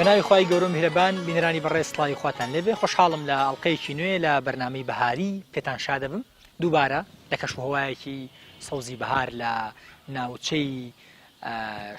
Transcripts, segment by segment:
بەناوی خوای گەورە و میهرەبان بینەرانی بەڕێز سڵاوی خواتان لێبێ خۆشحاڵم لە ئەڵلقەیەکی نوێ لە بەرنامەی بەهاری پێتان شادەبم دووبارە لە کەشوهەوایەکی سەوزی بەهار لە ناوچەی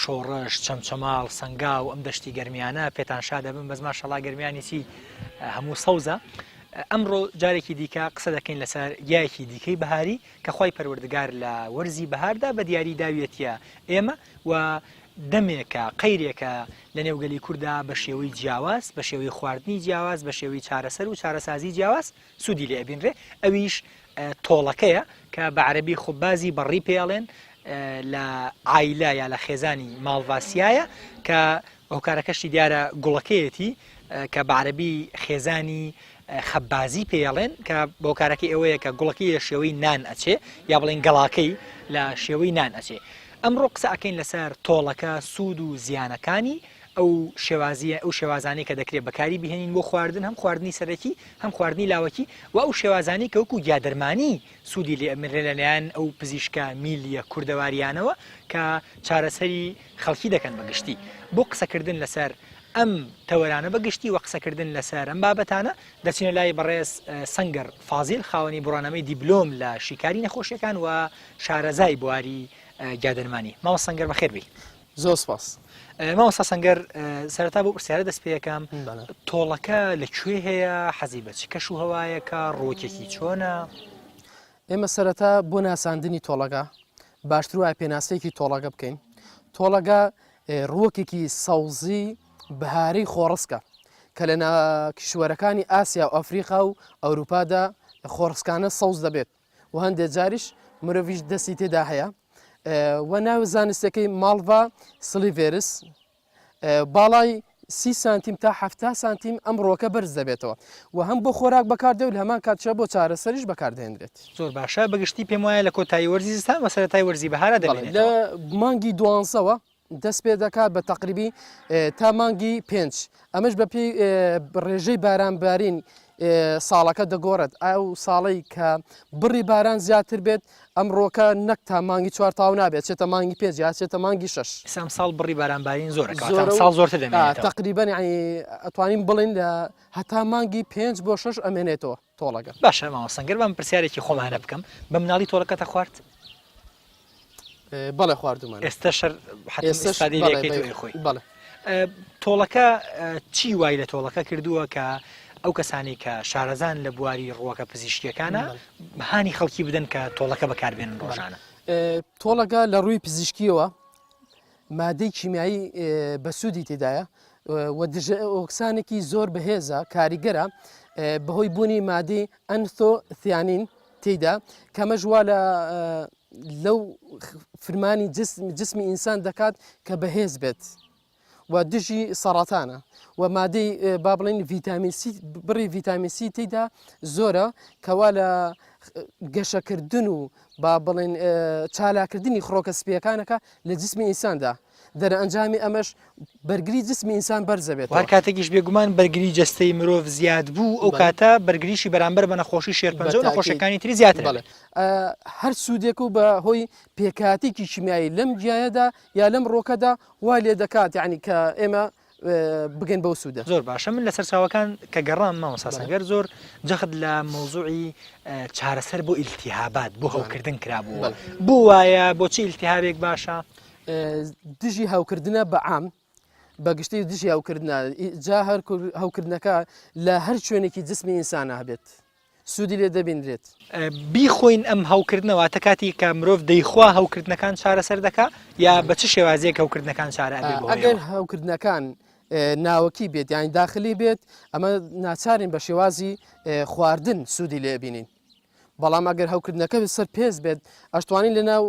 شۆڕش، چەمچەماڵ، سەنگاو، ئەم دەشتی گەرمیانە پێتان شا دەبم بەس ماشەڵا گەرمیانی چی هەموو سەوزە. ئەمڕۆ جارێکی دیکە قسە دەکەین لەسەر گیایەکی دیکەی بەهاری کە خوای پەروەردگار لە وەرزی بەهاردا بە دیاری داویەتیە ئێمە و دەمێکە قەیرێکە لە نێو گەلی کووردا بە شێوەی جیاواز بە شێوەی خواردنی جیاواز بە شێوەی چارەسەر و چارەسازی جیاواز سوودی لێ ئەبینرێ ئەویش تۆڵەکەیە کە بە عەرەبی خبازی بەڕی پێ ئەڵێن لە عایلە یا لە خێزانی ماڵڤاسیایە کە هۆکارەکەشی دیارە گوڵەکەیەتی کە بە عەرەبی خێزانی خەبازی پێڵێن کە بۆکارەکەی ئەوەیە کە گوڵەکەی لە شێوەی نان ئەچێ یا بڵێن گەڵاکەی لە شێوەی نان ئەچێ ئەمڕۆ قسە ئەکەین لەسەر تۆڵەکە سوود و زیانەکانی ئەو شێوازیە ئەو شێوازانەی کە دەکرێت بەکاری بهێنین بۆ خواردن هەم خواردنی سەرەکی هەم خواردنی لاوەکی و ئەو شێوازانەی کە وەکو گیادەرمانی سوودی لێ ئەبینرێ لەلایەن ئەو پزیشکە میلیە کوردەواریانەوە کە چارەسەری خەڵکی دەکەن بە گشتی بۆ قسەکردن لەسەر ئەم تەوەرانە بە گشتی و قسەکردن لەسەر ئەم بابەتانە دەچینە لای بەڕێز سەنگەر فازیل خاوەنی بڕوانامەی دیبلۆم لە شیکاری نەخۆشیەکان و شارەزای بواری گیادەرمانی مامۆستا سەنگەر بەخێر بێی. زۆر سپاس. مامۆستا سەنگەر سەرەتا بۆ پرسیارە دەست پێەکەم تۆڵەکە لە کوێ هەیە حەزی بە چ کەش و هەوایەکە ڕۆکێکی چۆنە؟ ئێمە سەرەتا بۆ ناساندنی تۆڵەکە باشتر وایە پێناسەیەکی تۆڵەکە بکەین تۆڵەکە ڕووەکێکی سەوزی بەهارەی خۆڕسکە کە لە کیشوەرەکانی ئاسیا و ئەفریقا و ئەوروپادا خۆڕسکانە سەوز دەبێت و هەندێک جاریش مرۆڤیش دەستی تێدا هەیە و ناو زانستەکەی Malva sylvestris باڵای سی سانتیم تا ه سانتیم ئەم ڕۆکە بەرز دەبێتەوە و هەم بۆ خۆراک بەکاردێ و لە هەمان کاتشە بۆ چارەسەریش بەکاردێنرێت. زۆر باشە بەگشتی پێم وایە لە کۆتایی وەرزی زستان و سەرەتای وەرزی بەهارە دەبێت لە مانگی دوانزەوە دەست پێ دەکات بە تەقریبی تا مانگی پێنج ئەمەش بە پێی ڕێژەی بارانبارین ساڵەکە دەگۆڕێت ئەو ساڵەی کە بڕی باران زیاتر بێت ئەمڕۆکە نەک تا مانگی چوار تاو نابێت چێتە مانگی پێنج یا چێتە مانگی شەش سام ساڵ بڕی بارانبارین زۆرە زۆر ساڵ زۆرتر دەمێنێتەوە تقریبا یعنی ئەتوانین بڵین لە هەتا مانگی پێنج بۆ شەش ئەمێنێتەوە تۆڵەکە باشە مامۆستا سەنگەر بام پرسیارێکی خۆمانە بکەم بە مناڵی تۆڵەکەتە خوارد بەڵێ خواردومانە ئێستا شەر خۆی بەڵێ تۆڵەکە چی وای لە تۆڵەکە کردووە کە ئەو کەسانی کە شارەزان لە بواری ڕووەکە پزیشکیەکانە هانی خەڵکی بدەن کە تۆڵەکە بەکاربێنن ڕۆژانە تۆڵەکە لە ڕووی پزیشکیەوە مادەی کیمیایی بەسوودی تێدایە و دژە ئۆکسانێکی زۆر بەهێزە کاریگەرە بەهۆی بوونی مادەی ئەنثۆثیانین تێیدا کەمەش وا لە لەو فرمانی جسمی ئینسان دەکات کە بەهێز بێت و دژی سەڕەتانە و مادەی با بڵین ڤیتامین سی بڕی ڤیتامین سی تێدا زۆرە کەوا لە گەشەکردن و با بڵین چالاکردنی خڕۆکە سپیەکانەکە لە جسمی ئینساندا دەرئەنجامی ئەمەش بەرگری جسمی ئینسان بەرز دەبێتەوە. هەر کاتێکیش بێگومان بەرگری جەستەی مرۆڤ زیاد بوو ئەو کاتە بەرگریشی بەرامبەر بە نەخۆشی شێرپەنجە و نەخۆشیەکانی تری زیاتر بەڵێ هەر سوودێک و بە هۆی پێکهاتێکی کیمیایی لەم گیایەدا یا لەم ڕۆکەدا وا لێ دەکات یعنی کە ئێمە بگەین بەو سوودە. زۆر باشە من لە سەرچاوەکان کە گەڕام مامۆستا سەنگەر زۆر جەخت لە مەوزوعی چارەسەر بۆ ئیلتیهابات بۆ هەوکردن کرابوو بۆ وایە بۆچی ئیلتیهابێک باشە؟ دژی هەوکردنە بە عام بە گشتی دژی هەوکردنە جا هەر هەوکردنەکە لە هەر شوێنێکی جسمی ئینسانە هەبێت سوودی لێ دەبینرێت. بیخۆین ئەم هەوکردنە واتە کاتی کە مرۆڤ دەیخوا هەوکردنەکان چارەسەر دەکا یا بە چ شێوازێک هەوکردنەکان چارە ئەبێ بۆ ئەگەر هەوکردنەکان ناوەکی بێت یان داخلی بێت ئەمە ناچارین بە شێوازی خواردن سوودی لێ بینین بەڵام ئەگەر هەوکردنەکە سەر پێست بێت ئەشتوانین لەناو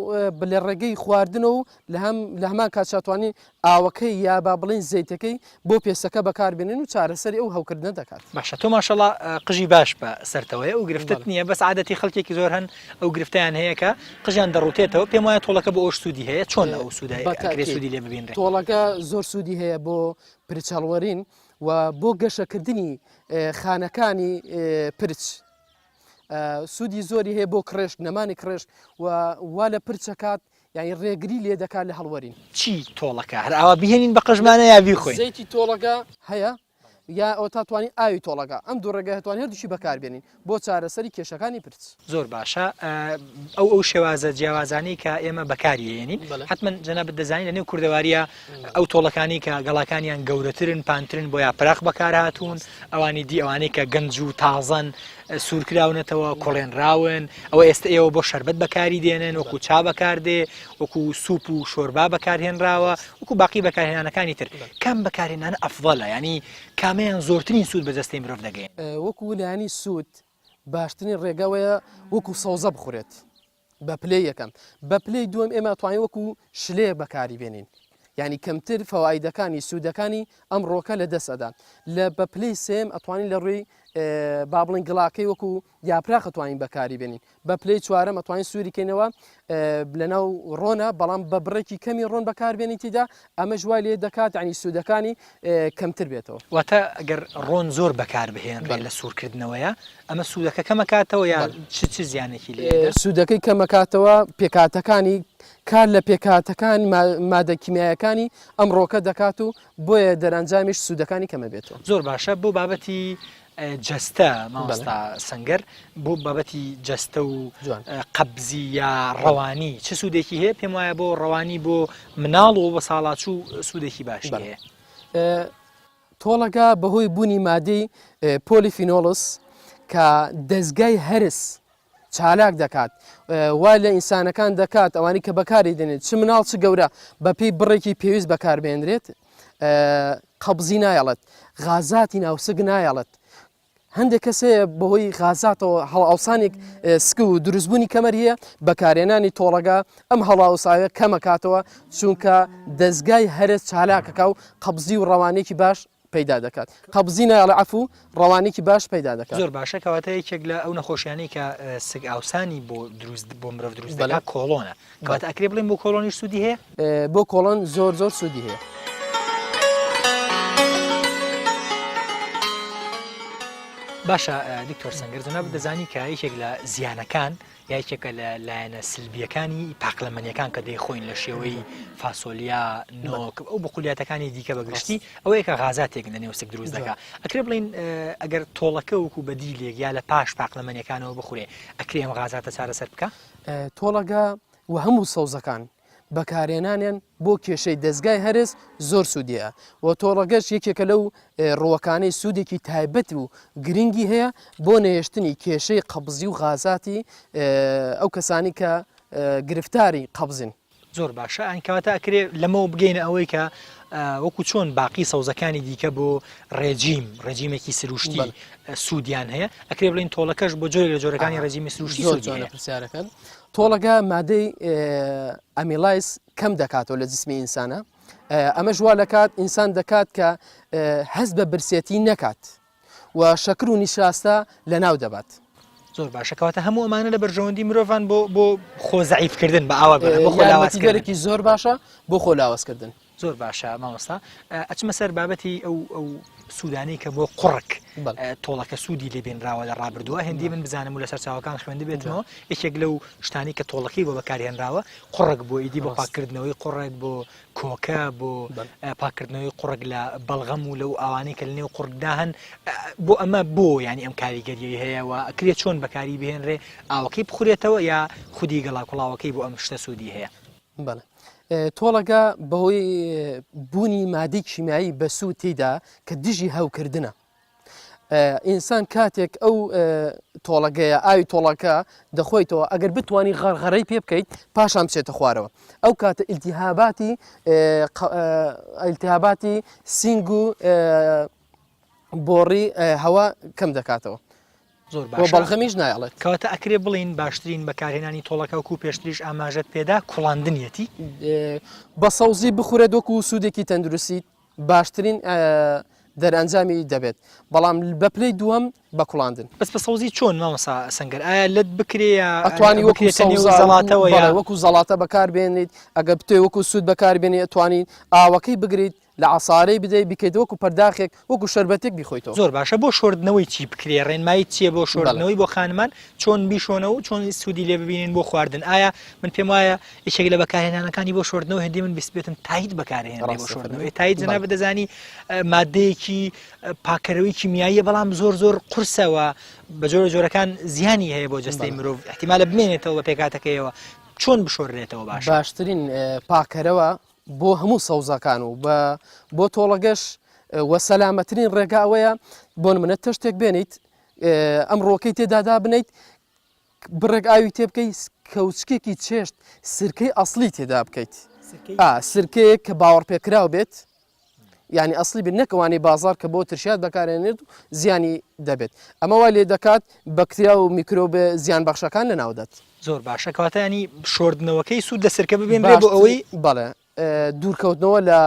لە ڕێگەی خواردنەوە و لە هەم لە هەمان کات شاتوانین ئاوەکەی یا با بڵین زەیتەکەی بۆ پێستەکە بەکاربێنین و چارەسەری ئەو هەوکردنە دەکات. باشە تۆ ماشەڵا قژی باش بە سەرتەوەیە ئەو گرفتت نییە بەس عادەتی خەڵکێکی زۆر هەن ئەو گرفتیان هەیە کە قژیان دەڕوتێتەوە پێم وایە تۆڵەکە بۆ ئەوش سوودی هەیە چۆن ئەو سوودە ئەکرێ سوودی لێ ببینرێت؟ تۆڵەکە زۆر سوودی هەیە بۆ پرچ هەڵوەرین و بۆ گەشەکردنی خانەکانی پرچ سوودی زۆری هەیە بۆ کڕێشک نەمانی کڕێشک و وا لە پرچەکات. یانی ڕێگری لێ دەکات لە هەڵوەرین. چی تۆڵەکە هەر ئاوا بیهێنین بە قژمانە یا بیخۆین؟ زەیتی تۆڵەکە هەیە یا ئەوەتا توانی ئاوی تۆڵەکە ئەم دوو ڕێگایە توانی هەردووکی بەکاربێنین بۆ چارەسەری کێشەکانی پرچ. زۆر باشە ئەو ئەو شێوازە جیاوازانەی کە ئێمە بەکاری هێنین حتمما جەنابت دەزانین لە نێو کوردەواریە ئەو تۆڵەکانی کە گەڵاکانیان گەورەترن پانترن بۆ یاپراخ بەکار هاتوون ئەوانی دی ئەوانەی کە گەنج و تازەن سوورکراونەتەوە کوڵێنراون ئەوە ئێستا ئێوە بۆ شربەت بەکاری دێنن وەکو چا بەکاردێ وەکو سوپ و شۆربا بەکارهێنراوە وەکو باقی بەکارهێنانەکانی تر کام بەکارهێنانە ئەفضەلە یانی کامەیان زۆرترین سوود بە جەستەی مرۆڤ دەگەیەنێت؟ وەکو لایەنی سوود باشترین ڕێگا وەیە وەکو سەوزە بخورێت بە پلەی یەکەم بە پلەی دووەم ئێمە توانین وەکو شلەیەک بەکاری بێنین یعنی کەمتر فەوایدەکانی سوودەکانی ئەم ڕۆکە لە دەست ئەدا لە بە پلەی سێم ئەتوانین لە ڕووی با بڵین گڵاکەی وەکو یاپراخ ئەتوانین بەکاری بێنین بە پلەی چوارەم ئەتوانین سووری کەینەوە لەناو ڕۆنە بەڵام بە بڕێکی کەمی ڕۆن بەکاربێنی تیدا ئەمەش وای لێ دەکات ینی سوودەکانی کەمتر بێتەوە. واتە ئەگەر ڕۆن زۆر بەکار بهێنرێ لە سوورکردنەوەیە ئەمە سوودەکە کەمەکاتەوە یا چ چ زیانێکی لێ سوودەکەی کەمەکاتەوە پێکاتەکانی کار لە پێکاتەکان مادە کیمیایەکانی ئەم ڕۆکە دەکات و بۆیە دەرەنجامیش سوودەکانی کەمە بێتەوە. زۆر باشە بۆ بابەتی جەستە مامۆستا سەنگەر بۆ بابەتی جەستە و قەبزی یا ڕەوانی چ سوودێکی هەیە پێم وایە بۆ ڕەوانی بۆ مناڵ و بە ساڵاچوو سوودێکی باشی هەیە. تۆڵەکە بەهۆی بوونی مادەی polyphenols کە دەزگای هەرس چالاک دەکات وا لە ئینسانەکان دەکات ئەوانی کە بەکاری دێنێت چ مناڵ چ گەورە بەپێی بڕێکی پێویست بەکاربێنرێت قەبزی نایەڵێت غازاتی ناوسک نایەڵێت هەندێک کەس هەیە بەهۆی غازاتەوە هەڵئاوسانێک سک و دروستبوونی کەمەر هەیە بەکارێنانی تۆڵەگە ئەم هەڵاوساوێ کەمەکاتەوە چونکە دەستگای هەرس چالاکەکە و قەبزی و ڕەوانێکی باش پەیدا دەکات قەبزی نایەڵێ عەفو ڕەوانێکی باش پەیدا دەکات. زۆر باشە کەواتە یەکێک لە ئەو نەخۆشیانەی کە سک ئاوسانی بۆ دروست بۆ مرۆڤ دروست دەکات کۆڵۆنە کەواتە ئەکرێ بڵێین بۆ کۆڵۆنیش سوودی هەیە؟ بۆ کۆڵۆن زۆر زۆر سوودی هەیە. باشە دکتۆر سەنگەر جەنابت دەزانی کە یەکێک لە زیانەکان یا یەکێکە لە لایەنە سلبیەکانی پاقلەمەنیەکان کە دەیخۆین لە شێوەی فاسۆلیا نۆک ئەو بقولیاتەکانی دیکە بەگشتی ئەوەیە کە غازاتێک لە نێو سک دروست دەکا ئەکرێ بڵین ئەگەر تۆڵەکە وەکو بەدیلێک یا لە پاش پاقلەمەنیەکانەوە بخورێ ئەکرێ ئەم غازاتە چارەسەر بکە؟ تۆڵەکە و هەموو سەوزەکان بەکارهێنانیان بۆ کێشەی دەزگای هەرس زۆر سوودیە و تۆڵەگەش یەکێکە لەو ڕووەکانەی سوودێکی تایبەت و گرنگی هەیە بۆ نەهێشتنی کێشەی قەبزی و غازاتی ئەو کەسانی کە گرفتاری قەبزین. زۆر باشە ئەن کەواتە ئەکرێ لەمەوە بگەینە ئەوەی کە وەکو چۆن باقی سەوزەکانی دیکە بۆ ڕێجیم ڕێجیمێکی سروشتی سوودیان هەیە ئەکرێ بڵین تۆڵەکەش بۆ جۆرێک لە جۆرەکانی ڕێجیمی سروشتی زۆر جوانە پرسیارەکەن تۆڵەکە مادەی amylase کەم دەکاتەوە لە جسمی ئینسانە ئەمەش وا لەکات ئینسان دەکات کە هەست بە برسێتی نەکات و شەکر و نیشاستە لە ناو دەبات. زۆر باشە کەواتە هەموو ئەمانە لە بەرژەوەندی مرۆڤان بۆ بۆ خۆ زەعیفکردن بە ئاوا بۆ خۆ لاوازکردنێکی زۆر باشە بۆ خۆ لاوازکردن. زۆر باشە مامۆستا ئەچمە سەر بابەتی ئەو ئەو سوودانەی کە بۆ قوڕک تۆڵەکە سوودی لێبێنراوە لە ڕابردووە هێندی من بزانم و لە سەرچاوەکان خوێندبێتمەوە یەکێک لەو شتانی کە تۆڵەکەی بۆ بەکارهێنراوە قوڕک بۆ ئیدی بۆ پاکردنەوەی قوڕک بۆ کۆکە بۆ پاکردنەوەی قوڕگ لە بەڵغەم و لەو ئاوانەی کە لە نێو قوڕگدا هەن بۆ ئەمە بۆ ینی ئەم کاریگەریی هەیە و ئەکرێت چۆن بەکاری بهێنرێ ئاوەکەی بخورێتەوە یا خودی گەڵا کوڵاوەکەی بۆ ئەم شتە سوودی هەیە. بەڵێ تۆڵەکە بەهۆی بوونی مادەی کیمیایی بەسوود تێیدا کە دژی هەوکردنە ئینسان کاتێک ئەو تۆڵەگەیە ئاوی تۆڵەکە دەخۆیتەوە ئەگەر بتانی غەرغەرەی پێ بکەیت پاشان بچێتە خوارەوە ئەو کاتە ئیلتیهاباتی ئیلتیهاباتی سینگ و بۆڕی هەوا کەم دەکاتەوە. زۆر باشە. بەڵغەمیش نایەڵێت. کەواتە ئەکرێ بڵێین باشترین بەکارهێنانی تۆڵەکە وەکو پێشتریش ئاماژەت پێدا کوڵاندنیەتی؟ بە سەوزی بخورێت وەکو سوودێکی تەندروستی باشترین دەرئەنجامی دەبێت بەڵام بە پلەی دووەم بە کوڵاندن. بەس بە سەوزی چۆن مامۆستا سەنگەر ئایا لەت بکرێ یا ئەتوانی وەکو بکرێتە نێو سەوزە زەڵاتەوە یا بەڵێ وەکو زەڵاتە بەکار بێنیت ئەگەر بتەوێ وەکو سوود بەکار بێنی ئەتوانی ئاوەکەی بگریت لە عەسارەی بدەی بیکەیت وەکو پەرداخێک وەکو شەربەتێک بیخۆیتەوە. زۆر باشە بۆ شۆردنەوەی چی بکرێ ڕێنماییت چیە بۆ بەڵێ. شۆردنەوەی بۆ خانمان چۆن بیشۆنەوە و چۆن سوودی لێ ببینن بۆ خواردن ئایا من پێم وایە یەکێک لە بەکارهێنانەکانی بۆ شۆردنەوە هێندەی من بیستبێتم تایت بەکارهێنرێ بۆ ڕاستە شۆردنەوە فەرموو ئێ تایت بەڵێ. جەنابت دەزانی مادەیەکی پاکەرەوەی کیمیاییە بەڵام زۆر زۆر قورسە و بە جۆرە جۆرەکان زیانی هەیە بۆ جەستەی مرۆڤ احتیمالە بمێنێتەوە بە پێکاتەکەیەوە چۆن بشۆرێتەوە باش باشترین پاکەرەوە بۆ هەموو سەوزەکان و بە بۆ تۆڵەگەش وە سەلامەترین ڕێگا ئەوەیە بۆ نمونە تەشتێک بێنیت ئەم ڕۆکەی تێدا دابنیت بڕێک ئاوی تێ بکەی کەوچکێکی چێشت سرکەی ئەسلی تێدا بکەیت سرکەیەک کە باوەڕپێکراو بێت یانی ئەسڵی بێت نەک ئەوانەی بازاڕ کە بۆ ترشیات بەکارێنێت و زیانی دەبێت ئەمە وای لێ دەکات بەکتریا و میکرۆبە زیان بەخشەکان لەناودات. زۆر باشە کەواتە ینی شۆردنەوەکەی سوود لە سرکە ببینرێ بۆ ئەوەی بەڵێ دوورکەوتنەوە لە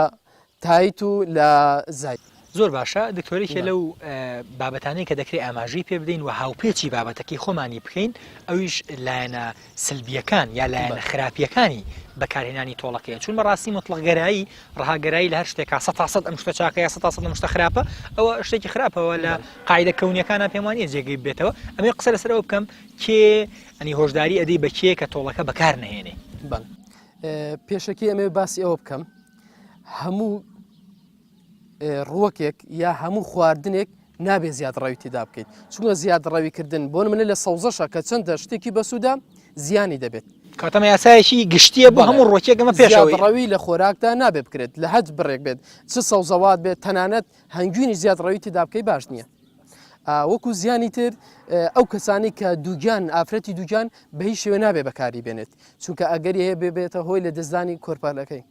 تایت و لە زایت. زۆر باشە دکتۆر یەکێ لەو بابەتانەی کە دەکرێت ئاماژەی پێ بدەین و هاوپێچی بابەتەکەی خۆمانی بکەین ئەویش لایەنە سلبیەکان یا لایەنە خراپیەکانی بەکارهێنانی تۆڵەکەیە چون بەڕاستی مطلقگەرایی ڕەهاگەرایی لە هەر شتێکا سە سەد ئەم شتە چاکە یا سە سەد ئەم شتە خراپە ئەوە شتێکی خراپەوە لە قاعدە کەونیەکانە پێم وانە جێگەی بێتەوە ئەمێ قسە لەسەرەوە بکەم کێ ئەنی هۆشداری ئەدەی بە کێ کە تۆڵەکە بەکار نهێنێ بەڵێ پێشەکی ئەمێ باسی ئەوە بکەم هەموو ڕووەکێک یا هەموو خواردنێک نابێ زیاد ڕەوی تێدا بکەیت چونکە زیاد ڕەویکردن بۆ منە لە سەوزەشە کە چەندە شتێکی بەسوودە زیانی دەبێت. کاتەمە یاسایەکی گشتیە بۆ هەموو ڕۆکێک ئەمە پێشەوەی ڕەوی لە خۆراکدا نابێ بکرێت لە هەج بڕێک بێت چ سەوزەوات بێت تەنانەت هەنگوینی زیاد ڕەوی تێدا بکەی باش نییە. وەکو زیانی تر ئەو کەسانی کە دووگیان ئافرەتی دووگیان بە هیچ شێوە نابێ بەکاری بێنێت چونکە ئەگەری هەیە ببێتە هۆی لە دەستدانی کۆرپەلەکەی.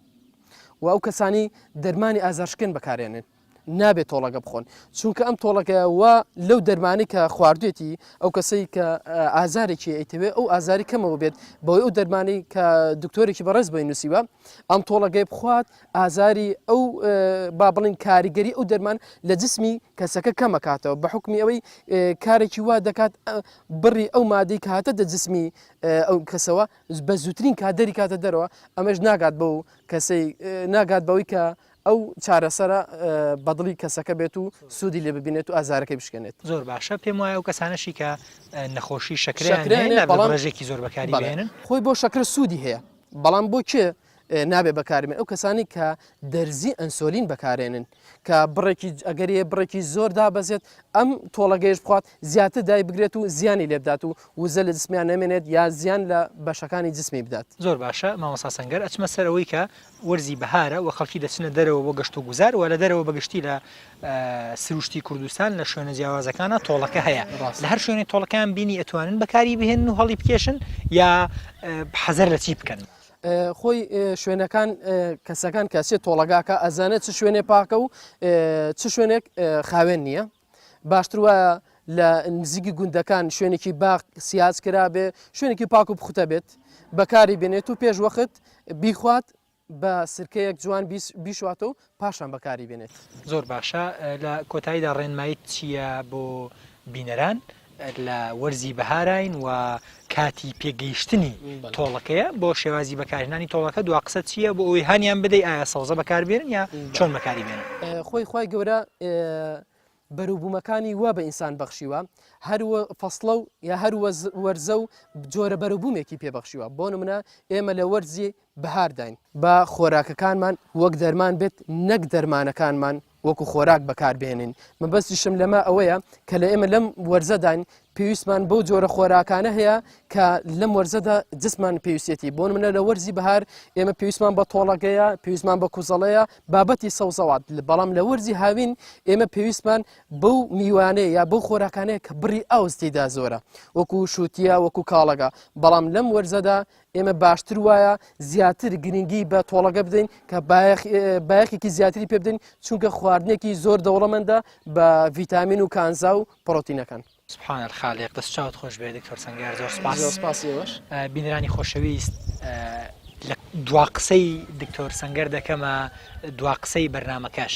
و ئەو کەسانی دەرمانی ئازارشکێن بەکارێنن نابێت تۆڵەگە بخۆن چونکە ئەم تۆڵەکە وا لەو دەرمانی کە خواردوێتی ئەو کەسەی کە ئازارێکی ئەیتەوێ ئەو ئازاری کەمەوە بێت بەوەی ئەو دەرمانی کە دکتۆرێکی بەڕێز بۆی نووسیوە ئەم تۆڵەگەی بخوات ئازاری ئەو با بڵین کاریگەری ئەو دەرمان لە جسمی کەسەکە کەمەکاتەوە بە حکمی ئەوەی کارێکی وا دەکات بڕی ئەو مادەی کە هاتە دە جسمی ئەو کەسەوە بە زووترین کات دەری کاتە دەرەوە ئەمەش ناگات بەو کەسەی ناگات بەوەی کە ئەو چارەسەرە بەدڵی کەسەکە بێت و سوودی لێ ببینێت و ئازارەکەی بشکێنێت. زۆر باشە پێم وایە ئەو کەسانەشی کە نەخۆشی شەکرەیان هەیە نابێت بە ڕێژەیەکی زۆر بەکاری بهێنن. خۆی بۆ شەکرە سوودی هەیە بەڵام بۆ کێ نابێ بەکاری بێن ئەو کەسانی کە دەرزی ئەنسۆلین بەکارێنن کە بڕێکی ئەگەریە بڕێکی زۆر دابەزێت ئەم تۆڵەگەیش بخوات زیاتر دایبگرێت و زیانی لێبدات و وزە لە جسمیان نەمێنێت یا زیان لە بەشەکانی جسمی بدات. زۆر باشە مامۆستا سەنگەر ئەچمە سەر ئەوەی کە وەرزی بەهارە و خەڵکی دەچنە دەرەوە بۆ گەشت و گوزار و لە دەرەوە بەگشتی لە سروشتی کوردستان لە شوێنە جیاوازەکانە تۆڵەکە هەیە لە هەر شوێنێک تۆڵەکەیان بینی ئەتوانن بەکاری بهێنن و هەڵی بکێشن یا حەزەر لە چی بکەن؟ خۆی شوێنەکان کەسەکان کە چێ تۆڵەگاکە ئەزانێت چ شوێنێ پاکە و چ شوێنێک خاوێن نییە باشتر وایە لە نزیکی گوندەکان شوێنێکی باخ سیاج کرابێ شوێنێکی پاک و پوختە بێت بەکاری بێنێت و پێش وەخت بیخوات بە سرکەیەک جوان بیشواتەوە پاشان بەکاری بێنێت. زۆر باشە لە کۆتاییدا ڕێنماییت چییە بۆ بینەران لە وەرزی بەهاراین و کاتی پێگەیشتنی تۆڵەکەیە بۆ شێوازی بەکارهێنانی تۆڵەکە دوا قسە چییە بۆ ئەوەی هانیان بدەی ئایا سەوزە بەکاربێنن یا چۆن بەکاری بێنن؟ خۆی خوای گەورە بەروبوومەکانی وا بە ئینسان بەخشیوە هەر فەسڵە و یا هەر وەرزە و جۆرە بەروبوومێکی پێ بەخشیوە بۆ نمونە ئێمە لە وەرزی بەهارداین با خۆراکەکانمان وەک دەرمان بێت نەک دەرمانەکانمان وەکو خۆراک بەکاربهێنین مەبەستیشم لەمە ئەوەیە کە لە ئێمە لەم وەرزەداین پێویستمان بەو جۆرە خۆراکانە هەیە کە لەم وەرزەدا جسمان پێویستێتی بۆ منە لە وەرزی بەهار ئێمە پێویستمان بە تۆڵەگەیە پێویستمان بە کوزەڵەیە بابەتی سەوزەوات بەڵام لە وەرزی هاوین ئێمە پێویستمان بەو میوانەیە یا بەو خۆراکانەیە کە بڕی ئاوز تێدا زۆرە وەکو شووتیە وەکو کاڵەگە بەڵام لەم وەرزەدا ئێمە باشتر وایە زیاتر گرنگی بە تۆڵەگە بدەین کە بایەخێکی زیاتری پێ بدەین چونکە خواردنێکی زۆر دەوڵەمەندە بە ڤیتامین و کانزا و پڕۆتینەکان. سبحان الخالق دەست چاوت خۆش بێ دکتۆر سەنگەر زۆر سپاس. زۆر سپاسی ئێوەش. بینەرانی خۆشەویست لە دوا قسەی دکتۆر سەنگەر دەکەمە دوا قسەی بەرنامەکەش.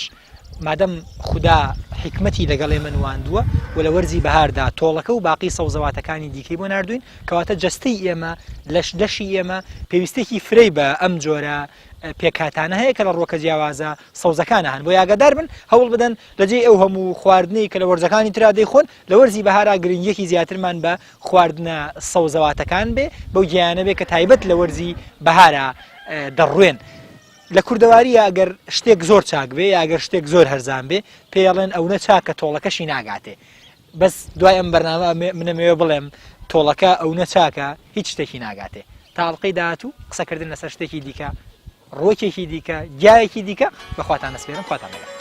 مادەم خودا حیکمەتی لەگەڵ ئێمە نواندووە و لە وەرزی بەهاردا تۆڵەکە و باقی سەوزەواتەکانی دیکەی بۆ ناردووین، کەواتە جەستەی ئێمە، لەش لەشی ئێمە پێویستێکی فرەی بە ئەم جۆرە پێکهاتانە هەیە کە لە ڕووەکە جیاوازە سەوزەکانە هەن. بۆیە ئاگادار بن، هەوڵ بدەن لە جێی ئەو هەموو خواردنەی کە لە وەرزەکانی ترا دەیخۆن، لە وەرزی بەهارا گرنگییەکی زیاترمان بە خواردنە سەوزەواتەکان بێ، بەو گیایانە بێ کە تایبەت لە وەرزی بەهارا دەڕوێن. لە کوردەوارییا گەر شتێک زۆر چاک بێ یا گەر شتێک زۆر هەرزان بێ پێی ئەڵێن ئەونە چاکە تۆڵەکەشی ناگاتێ بەس دوای ئەم بەرنامە من ئەمەوێ بڵێم تۆڵەکە ئەونە چاکە هیچ شتێکی ناگاتێ تا ئەڵقەی داهاتوو قسەکردن لەسەر شتێکی دیکە ڕوەکێکی دیکە گیایەکی دیکە بەخواتان ئەسپێرم خواتان لەگەڵ.